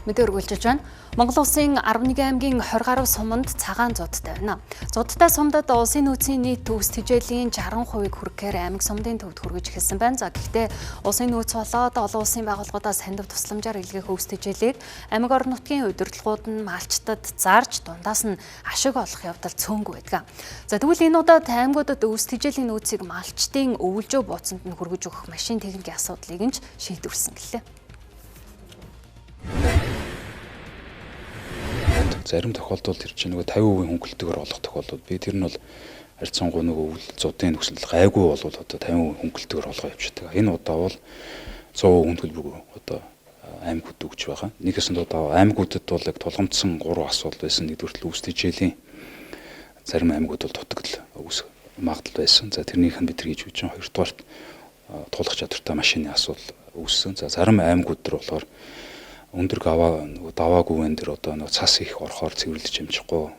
Мэдээ үргэлжилж байна. Монгол Улсын 11 аймгийн 20 гаруй суманд цагаан зудтай байна. Зудтай сумдад улсын нөөцийн нийт төгс тэжээлийн 60%-ыг хүргэхээр аймаг сумдын төвд хүргэж эхэлсэн байна. За, гэхдээ улсын нөөц болоод олон улсын байгууллагуудаас хандив тусламжаар илгээх өвс тэжээлийг аймаг орон нутгийн удирдлагууд нь малчтад зарж, дундаас нь ашиг олох явдал цөөнгүй байдаг. За, тэгвэл энэ удаад аймагуудад өвс тэжээлийн нөөцийг малчдын өвөлжөө бууцанд нь хүргэж өгөх машин техникийн асуудлыг нь ч шийдвэрлэсэн гэлээ. Зарим тохиолдолд тэр чинь нөгөө 50% хөнгөлөлтөөр олох тохиолдол би тэр нь бол харьцангуй нөгөө өвөл зудын нөхцөл гайгүй болвол одоо 50% хөнгөлөлтөөр олгоо явчихдаг. Энэ удаа бол 100% үн төлбөргүй одоо аймагуд өгч байгаа. Нэгэсэнд одоо аймагуудад бол яг тулгамдсан 3 асуудал байсан. Нэгдүгээр л үүстэжээлийн зарим аймагуд бол дутагдал үүсэх магадлал байсан. За, тэрнийх нь бид нар хийж өгч байгаа. Хоёрдугаарт тулах чадвартай машины асуудал үүссэн. За, зарим аймагуд төр болохоор өндөр гаваа нөгөө даваагүй энэ дэр одоо нөгөө цас их орохоор цэвэрлэж амжихгүй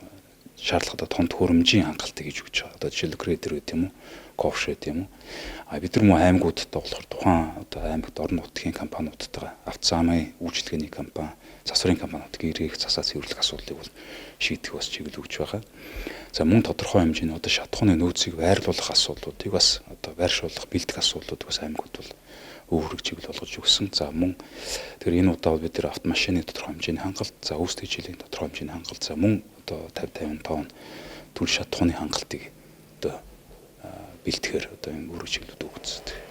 шаардлагатай том төхөөрөмжийн хангалтыг хийж өгч байгаа. Одоо жишээлбэл грейдер гэдэг юм уу, ковш гэдэг юм уу. А бид нар мөн аймагуудтай болохоор тухайн одоо аймагт орон нутгийн компаниудтайгаа, автозамын үйлчилгээний компани, засварын компаниудыг эргээх, засаа цэвэрлэх асуудлыг бол шийдэх бас чиглэл өгч байгаа. За, мөн тодорхой хэмжээний одоо шатхууны нөөцийг байрлуулах асуудлуудыг бас одоо байршуулах, бэлдэх асуудлуудыг бас аймагуд бол үүрэг чиглэл болгож өгсөн. За, мөн тэр энэ удаа бид нар автомашины тодорхой хэмжээний хангалт, за, үүсдэг жилийн тодорхой хэмжээний хангалт, за, мөн одоо 50 50 тонн түл шатхууны хангалтыг одоо бэлтгэхээр одоо энэ үүрэг чиглэлүүд өгсөн.